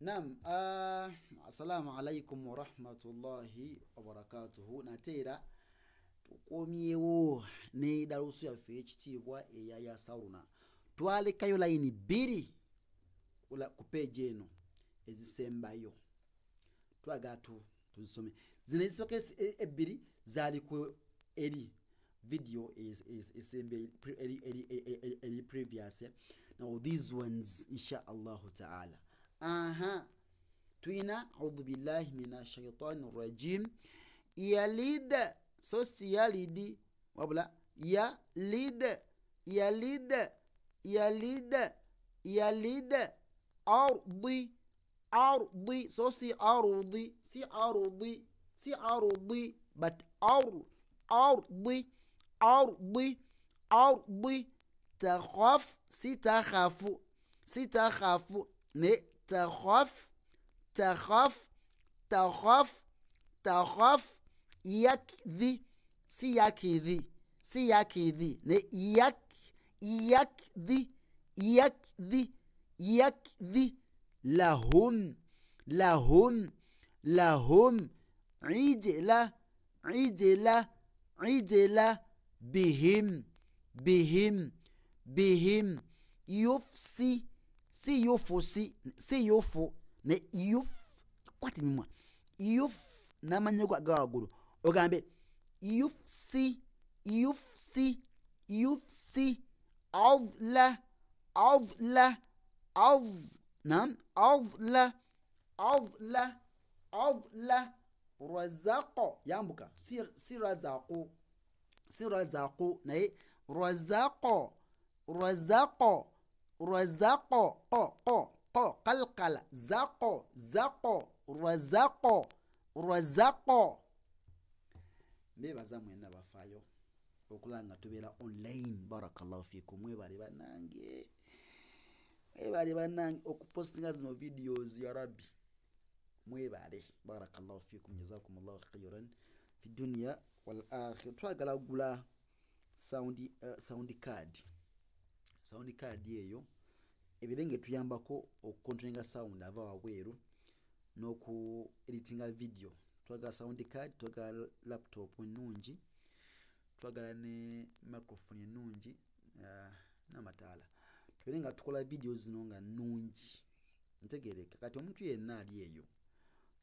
Nam, assalamu alaikum warahmatullahi wabarakatuhu. Nate era tukomyewo ne darusu yaffe ey'ekitiibwa eya Yasauna. Twalekayo layini bbiri ku peegi eno ezisembayo, twagala tuzisome. Zino ezisooka ebbiri zaali ku eri video esembe eri previous. Now these ones insha Allahu ta'ala. Aha, tuyina audhu billahi minash shaitani rajim. Yalid, so si yalidi wabula yalid, yalid, yalid, yalid. Ardi, ardi, so si ardi, si ardi, si ardi, but ar, ardi, ardi, ardi. Takhaf, si takhafu, si takhafu, ne takhaf, takhaf, takhaf, takhaf. Yakdhi, si yakdhi, si yakdhi, ne yak, yakdhi, yakdhi, yakdhi. Lahum, lahum, lahum. Ijla, ijla, ijla. Bihim, bihim, bihim. Yufsi, si yufusi, si yufu, ne yuf, kwati mimwa yuf, n'amannya go aga waggulu ogambe yufsi, yufsi, yufsi. Adla, adla, ad, nam, adla, adla, adla. Razaqo, yambuka, si razaqo, si razaqo, naye razaqo, razaqo, razaqo, qo, qo, qo, qalqala, zaqo, zaqo, razaqo, razaqo. Mbebaza mwenna bafaayo okulaba nga tubeera online. Barakallahu fikum. Mwebale bannange, mwebale bannange okupostinga zino videos ya rabbi. Mwebale, barakallahu fikum, jazakumullahu khairan fi dunya wal akhirah. Twagala kugula sound card. Sound card eyo ebirenge tuyambako okukontrolinga sound ava wabweru n'oku editinga video. Twagala sound card, twagala laptop ennungi, twagala ne microphone ennungi, n'amataala, tubeere nga tukola video zino nga nnungi ntegereka. Kati omuntu yenna ali eyo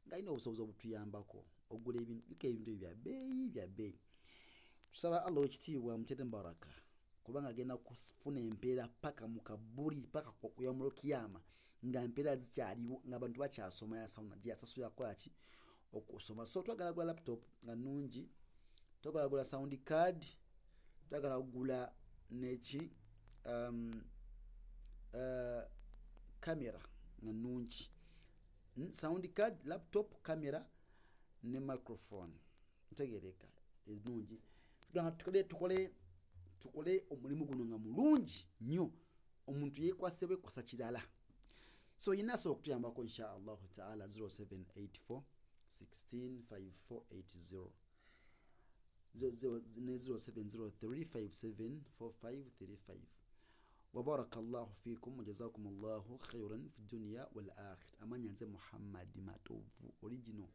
ng'alina obusobozi obutuyambako ogula ebintu ebyo bya bbeeyi, bya bbeeyi. Tusaba Allah ow'ekitiibwa amuteere baraka, kubanga agenda kufuna empeera paka mu kabuli, paka ku yaumul kiyama, nga empeera zikyaliwo, ng'abantu bakyasoma Yasauna gye yasasulira kukola ki okusoma. So twagala kugula laptop nga nnungi, twagala kugula sound card, twagala kugula neki camera nga nnungi. Sound card, laptop, camera ne microphone ntegereka ennungi. Tugamba tukole omulimu guno nga mulungi nnyo, omuntu yeekwase bwekwasa kirala. So yenna asobola okutuyambako insha Allahu ta'ala 0784 16 5480 ne 0703 57 4535. Wabarakallahu fikum wa jazakumullahu khairan fi dunya wal akhirah. Amanya nze Muhammad Matovu original.